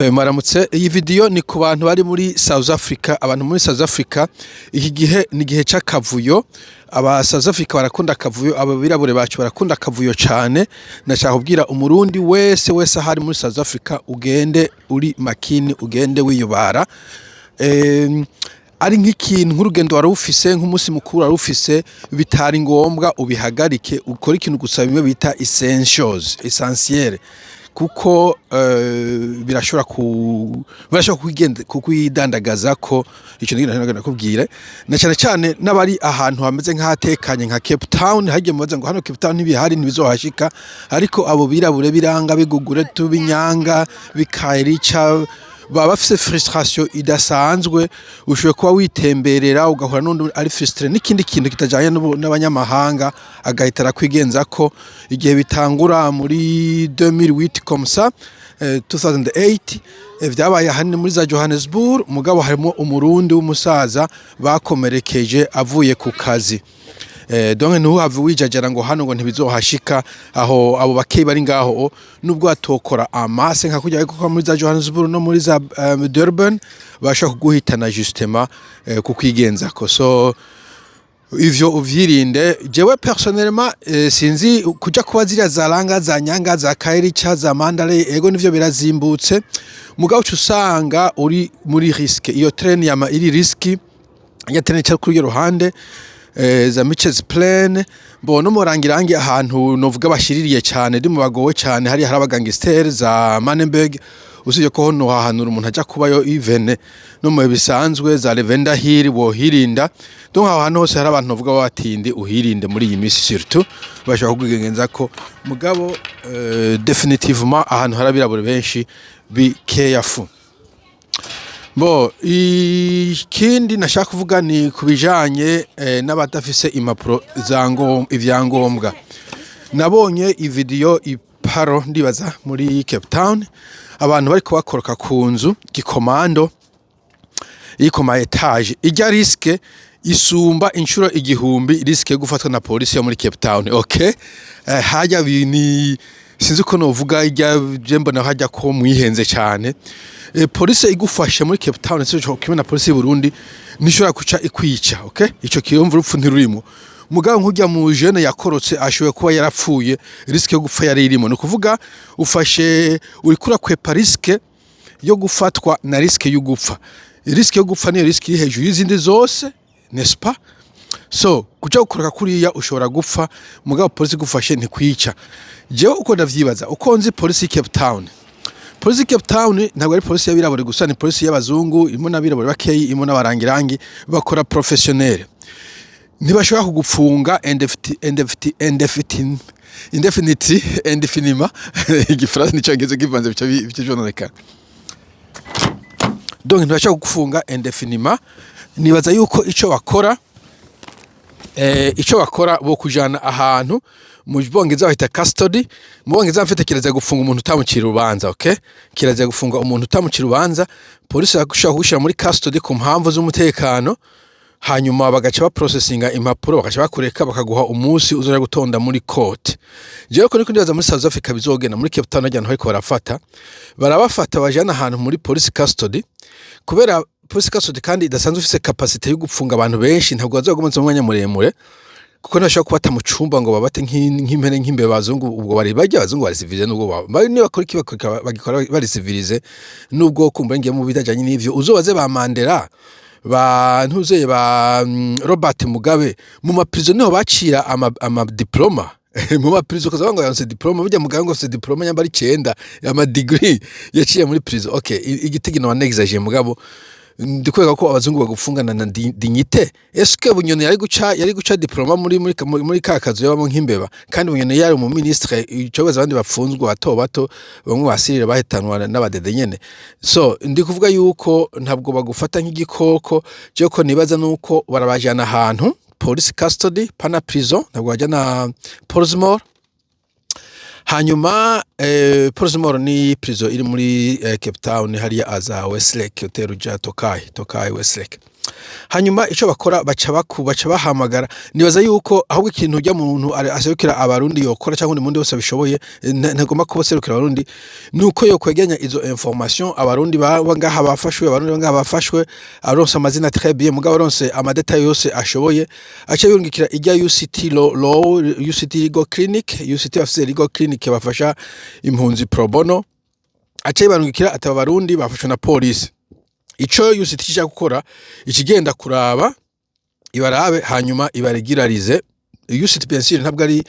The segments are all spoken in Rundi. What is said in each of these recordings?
Maramutse. Iyi video ni ku bantu bari muri South Africa. Abantu muri South Africa, iki gihe ni igihe c'akavuyo. Aba South Africa barakunda akavuyo, aba birabure bacu barakunda akavuyo cane. Ndashaka kubwira Umurundi wese wese ahari muri South Africa, ugende uri makini, ugende wiyubara. Ari nk'ikintu nk'urugendo wari ufise, nk'umunsi mukuru wari ufise, bitari ngombwa ubihagarike, ukore ikintu gusa bimwe bita essentials, essentiel, kuko birashobora kukwidandagazako. Ico nigenda nakubwire na cane cane n'abari ahantu hameze nk'ahatekanye nka Cape Town. Hagiye mubaza ngo hano Cape Town ntibihari, ntibizohashika, ariko abo birabure biranga bigugure tubinyanga bikayirica baba bafise frustration idasanzwe. Ushoboye kuba witemberera ugahura n'undi ari frustré n'ikindi kintu kitajanye n'abanyamahanga, agahita arakwigenzako. Igihe bitangura muri 2008 comme ça, 2008, vyabaye ahanini muri za Johannesburg, mugabo harimo Umurundi w'umusaza bakomerekeje avuye ku kazi. Donc ntuhave wijajara ngo hano ngo ntibizohashika. Aho abo bakeyi bari ngaho, nubwo batokora amase nka kurya kuko muri za Johannesburg no muri za Durban bashobora kuguhitana justement kukwigenzako. So ivyo uvyirinde. Jewe personnellement, sinzi kuja kuba ziriya za Langa, za Nyanga, za Kairicha, za Mandalay. Ego nivyo birazimbutse, mugabo uca usanga uri muri risque. Iyo train yama iri risque ya train ica kuri uryo ruhande, za Mitchells Plain bo no murangirangi, ahantu novuga bashiririye cane, ndi mu bagowe cane. Hari abagangster za Manenberg, usibye ko hono hahanura umuntu aja kubayo even no mu bisanzwe, za Lavender Hill wohirinda. Donc aho hantu hose hari abantu novuga batindi, uhirinde muri iyi misi, surtout bashobora kukugenza ko. Mugabo définitivement ahantu hari abirabure benshi, be careful. Bo ikindi nashaka kuvuga ni ku bijanye n'abadafise impapuro za ivyangombwa. Nabonye ividiyo iparo, ndibaza muri Cape Town, abantu bariko bakoroka ku nzu gikomando iri ku ma étages. Irya risque isumba inshuro 1000 risque yo gufatwa na polisi yo muri Cape Town, okay? Hajya ni sinzi ko novuga irya, je mbona hajya ko mwihenze cyane. Polisi igufashe muri Cape Town sico kimwe na polisi y'u Burundi, ntishobora kuca ikwica, okay? Ico kirumva urupfu ntirurimo. Mugabo nk'urya mu jeune yakorotse ashoboye kuba yarapfuye, risque yo gupfa yari irimo. Ni ukuvuga ufashe uriko urakwepa risque yo gufatwa na risque yo gupfa. Risque yo gupfa niyo risque iri hejuru y'izindi zose, n'est-ce pas? So kuja gukoroka kuriya ushobora gupfa, mugabo polisi igufashe ntikwica. Jewe uko ndavyibaza, uko nzi polisi y'i Cape Town, polisi y'i Cape Town ntabwo ari polisi y'abirabure gusa, ni polisi y'abazungu irimo n'abirabure bakeyi, irimo n'abarangirangi bakora professionnel. Ntibashobora kugupfunga indefinitely, indefiniment. Igifaransa n'icongereza kivanze bica vyononekara. Donc ntibashobora kugufunga indefiniment. Nibaza yuko ico bakora bo kujana ahantu mu Bongereza bahita custody. Mu Bongereza bafite kirazira gufunga umuntu utamucira urubanza, okay? Kirazira gufunga umuntu utamucira urubanza. Polisi irashobora kugushira muri custody ku mpamvu z'umutekano, hanyuma bagaca baprocessinga impapuro, bagaca bakureka, bakaguha umunsi uzoja gutonda muri court. Jewe ko niko ndibaza muri South Africa bizogenda. Muri Cape Town hajya bariko barafata, barabafata bajana ahantu muri police custody, kubera police custody kandi idasanzwe ifise capacité yo gupfunga abantu benshi, ntabwo bazogumaza umwanya muremure, kuko ntibashobora kubata mu cumba ngo babate nk'impene, nk'imbeba. Abazungu ubwo bari barya, abazungu bari civilisé, nubwo niba bakora iki bagikora bari civilisé, nubwo kumva ngiye mu bidajanye n'ivyo. Uzobaze ba Mandela, ba ntuzeye, ba Robert Mugabe, mu ma prison niho bacira ama diplôme. Mu ma prison ukaza ngo yaronse diplôme, burya Mugabe ngo afise diplôme nyamba ari 9, ama degree yaciye muri prison, okay? Igitego no nexagéré, mugabo ndikwereka ko abazungu bagufungana na dignité. Est-ce que Bunyoni yari guca diplôme muri ka kazu yabamo nk'imbeba? Kandi Bunyoni yari mu ministre. Ico baza abandi bapfunzwe bato bato, bamwe basirire bahitanwa n'abadede nyene. So ndi kuvuga yuko ntabwo bagufata nk'igikoko. Je ko nibaza nuko barabajana ahantu police custody, pana prison, ntabwo bajana Pollsmoor. Hanyuma Pollsmoor ni prison iri muri Cape Town, hariya aza Westlake Hotel, uja Tokai, Tokai Westlake. Hanyuma ico bakora, baca bahamagara. Nibaza yuko ahubwo ikintu urya muntu aserukira Abarundi yokora, cyangwa undi mundi wese abishoboye, ntagomba kuba aserukira Abarundi, nuko yokweganya izo information: Abarundi baba ngaha bafashwe, Abarundi baba ngaha bafashwe, aronse amazina, très bien, mugabo aronse ama détails yose ashoboye, aca yungikira ijya UCT Law, UCT Legal Clinic. UCT bafise legal clinic bafasha impunzi pro bono. Aca yibarungikira ati: "Aba Barundi bafashwe na polisi." Ico UCT kija gukora, ikigenda kuraba, ibarabe, hanyuma ibaregularize. UCT, bien sûr, ntabwo ari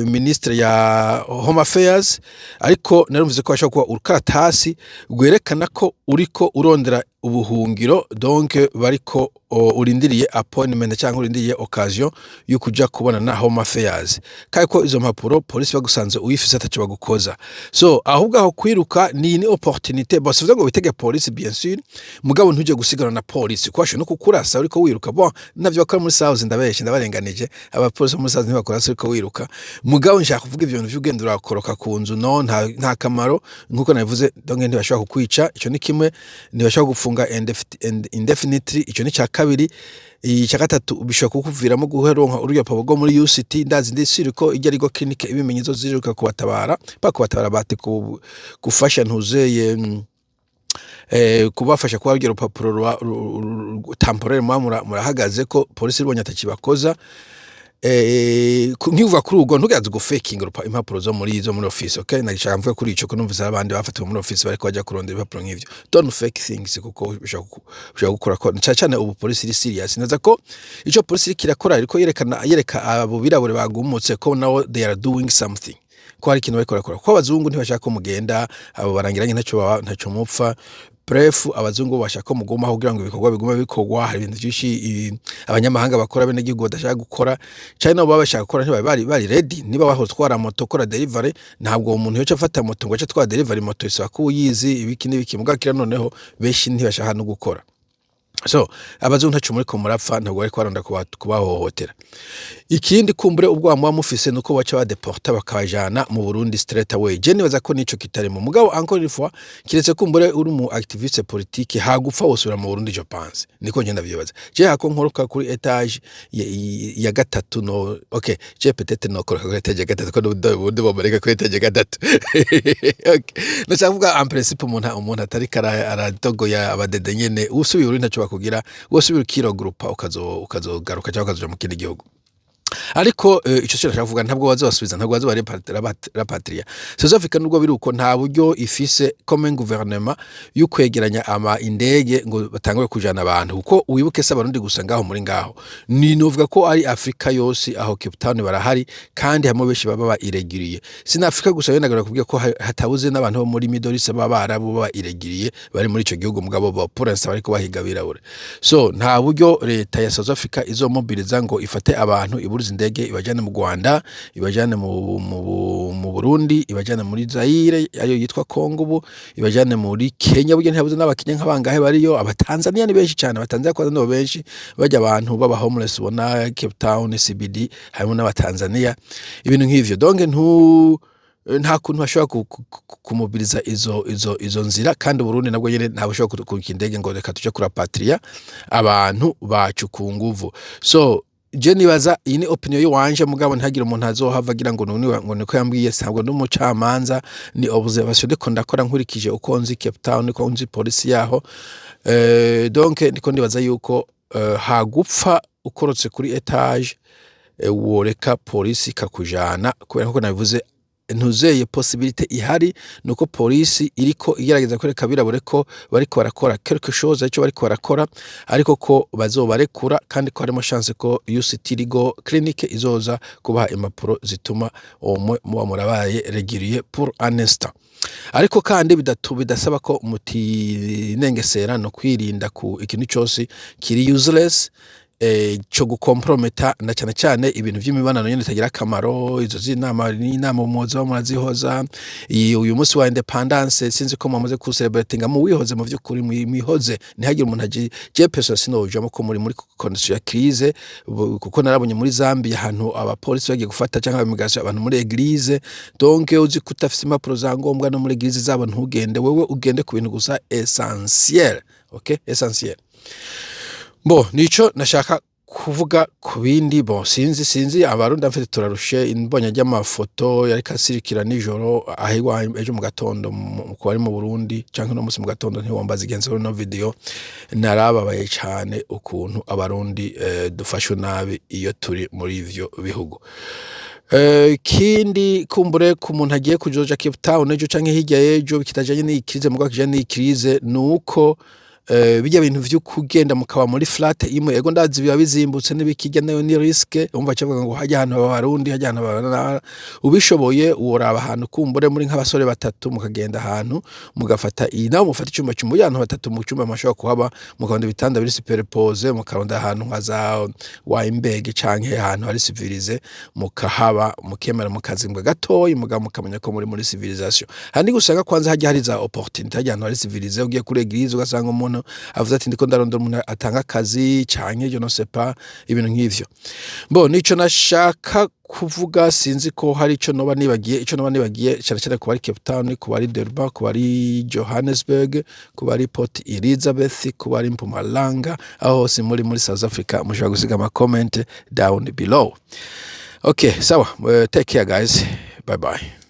ministre ya Home Affairs, ariko narumvise ko hashobora kuba urukaratasi rwerekana ko uriko urondera ubuhungiro, donc bariko urindiriye appointment cyangwa urindiriye occasion yo kuja kubona na Home Affairs, kandi ko izo mpapuro polisi bagusanze uyifise ataco bagukoza. So ahubwo aho kwiruka ni opportunité. Bon, sivuze ngo witege polisi, bien sûr, mugabo ntuje gusigana na polisi, kuko bashobora no kukurasa uriko wiruka. Bon, navyo bakora muri South, ndabeshe, ndabarenganije. Abapolisi bo muri South ntibakora uriko wiruka, mugabo nshaka kuvuga ivyo bintu vy'ugenda urakoroka ku nzu, no nta kamaro. Nkuko nabivuze, donc ntibashobora kukwica, ico ni kimwe. Ntibashobora gufunga indefinitely, ico ni ca kabiri. Icya gatatu, bishobora kukuviramo guheronka urya rupapuro rwo muri UCT. Ndazi, ndisiri ko ijya ariko clinic ibimenyetso ziruka kubatabara, bakubatabara bati gufasha ntuzeye kubafasha kuba urwo rupapuro temporaire muba murahagaze ko polisi ibonye atakibakoza. Nkivuga kuri ubwo, ntugaze gufakinga impapuro zo muri office. Okay, nagishaka mvuge kuri ico, ko numvise abandi bafatiwe muri office bariko baja kurondera impapuro nk'ivyo. Don't fake things, kuko bishobora gukora ko cyane cyane ubu polisi iri serious. Naza ko ico polisi iriko irakora, iriko yerekana, yereka abo birabure bagumutse ko nabo they are doing something, ko hari ikintu bariko barakora, kuko abazungu ntibashaka ko mugenda. Abo barangiranye ntaco ntaco mupfa. Bref, abazungu bashaka ko mugumaho kugira ngo ibikorwa bigume bikorwa. Hari ibintu vyinshi abanyamahanga bakora abenegihugu badashaka gukora, canke nabo baba bashaka gukora ntibari bari ready. Niba waho utwara moto, ukora delivery, ntabwo uwo muntu yoca afata moto ngo ace atwara delivery. Moto isaba ko uyizi, ibiki n'ibiki. Mugabo kira noneho benshi ntibashaka no gukora. So abazungu ntaco muriko murapfa, ntabwo bariko baronda kubahohotera. Ikindi kumbure ubwo muba mufise nuko baca badeporta, bakabajana mu Burundi straight away. Je nibaza ko nico kitarimo, mugabo encore une fois, kiretse kumbure uri mu activiste politique, hagupfa wosubira mu Burundi, je pense. Niko ngenda vyibaza je. Hako nkoroka kuri étage ya gatatu, no okay, je peut-être no koroka kuri étage ya gatatu, ko n'ubundi bomereka kuri étage ya gatatu. Okay, ndashaka kuvuga en principe umuntu atari aradogoya abadede nyene, usubiye uri ntaco bakugira, wosubira ukiregroupa, ukazogaruka cyangwa ukazoja mu kindi gihugu. Ariko ico cyo ndashaka kuvuga, ntabwo bazobasubiza, ntabwo bazobarapatria. South Africa, nubwo biri uko, nta buryo ifise comme gouvernement yo kwegeranya ama indege ngo batangure kujana abantu, kuko wibuke se Abarundi gusa ngaho muri ngaho, ni novuga ko ari Afrika yose. Aho Cape Town barahari, kandi hamwe benshi baba ba irréguliers. Sina Afrika gusa, wenda kubwira ko hatabuze n'abantu bo muri Middle East baba Barabu baba irréguliers bari muri ico gihugu, mugabo ba pour bariko bahiga abirabure. So nta buryo leta ya South Africa izomobiliza ngo ifate abantu, iburize indege, ibajane mu Rwanda, ibajane mu Burundi, ibajane muri Zaire ariyo yitwa Congo ubu, ibajane muri Kenya. Burya ntihabuze n'abakenya nk'abangahe bariyo. Abatanzania ni benshi cyane. Abatanzania kwanza nibo benshi bajya, abantu baba homeless ubona Cape Town CBD harimo n'Abatanzania, ibintu nk'ivyo. Donc nta kuntu bashobora kumobiliza izo nzira. Kandi Uburundi nabwo nyene ntabwo bushobora kurika indege ngo reka tuje kurapatria abantu bacu ku nguvu. So je nibaza, iyi ni opinion yiwanje, mugabo ntihagire umuntu azohava agira ngo nuni ngo niko yambwiye. Ntabwo ndi umucamanza, ni observation ndiko ndakora nkurikije uko nzi Cape Town, uko nzi polisi yaho. Donc ndiko ndibaza yuko hagupfa ukorotse kuri étage, woreka polisi ikakujana, kubera nkuko nabivuze, ntuzeye possibilité ihari nuko polisi iriko igerageza kwereka abirabure ko bariko barakora quelque chose, aricyo bariko barakora, ariko ko bazobarekura, kandi ko harimo chance ko UCT Legal Clinic izoza kubaha impapuro zituma umwe muba murabaye régulier pour un instant. Ariko kandi bidasaba ko mutinengesera no kwirinda ku ikintu cyose kiri useless, cyo gukomprometa, na cyane cyane ibintu by'imibonano nyene bitagira akamaro. Izo z'inama n'inama muzoba murazihoza. Uyu munsi wa independence, sinzi ko mwamaze kucelebratinga, muwihoze. Mu vy'ukuri mwihoze, ntihagire umuntu aje. Je perso sinojamo ko muri condition ya crise, kuko narabonye muri Zambia ahantu abapolisi bagiye gufata cyangwa abimigration abantu muri église. Donc uzi ko udafise impapuro za ngombwa, no muri église zabo ntugende. Wewe ugende ku bintu gusa essentiel, okay, essentiel. Bo nico nashaka kuvuga. Ku bindi, bon, sinzi Abarundi mfite turarushe. Mbonye ry'amafoto yariko asirikira nijoro aho ejo mu gatondo ku bari mu Burundi canke no musi mu gatondo, ntiwombaza igenzi no video. Narababaye cane ukuntu Abarundi dufashwe nabi iyo turi muri ivyo bihugu. Ikindi kumbure ku muntu agiye kujoja Cape Town ejo canke hirya y'ejo, kitajanye n'iyi crise mugabo kijanye n'iyi crise, nuko bijya bintu vyo kugenda mukaba muri flat imwe, ego ndazi biba bizimbutse n'ibikirya, nayo ni risque. Umva, cavuga ngo hajya ahantu Abarundi, hajya ahantu ubishoboye woraba ahantu kumbure muri nk'abasore batatu, mukagenda ahantu mugafata iyi nawe mufata icumba cy'umwe, ahantu batatu mu cumba mashobora kuhaba, mukaronda ibitanda biri superposé, mukaronda ahantu nka za Wynberg canke ahantu hari civilisé, mukahaba, mukemera mukazimbwa gatoyi, mugabo mukamenya ko muri civilisation. Handi gusanga kwanza hajya hari za opportunité, hajya ahantu hari civilisé, ugiye kuri église ugasanga umuntu avuze ati: "Ndiko ndarondera umuntu atanga akazi", canke je ne sais pas, ibintu nk'ivyo. Bo nico nashaka kuvuga. Sinzi ko hari ico noba nibagiye. Ico noba nibagiye cane cane ku bari Cape Town, ku bari Durban, ku bari Johannesburg, ku bari Port Elizabeth, ku bari Mpumalanga, aho hose muri South Africa, mushobora gusiga ama comment down below. Okay, sawa, take care guys, bye bye.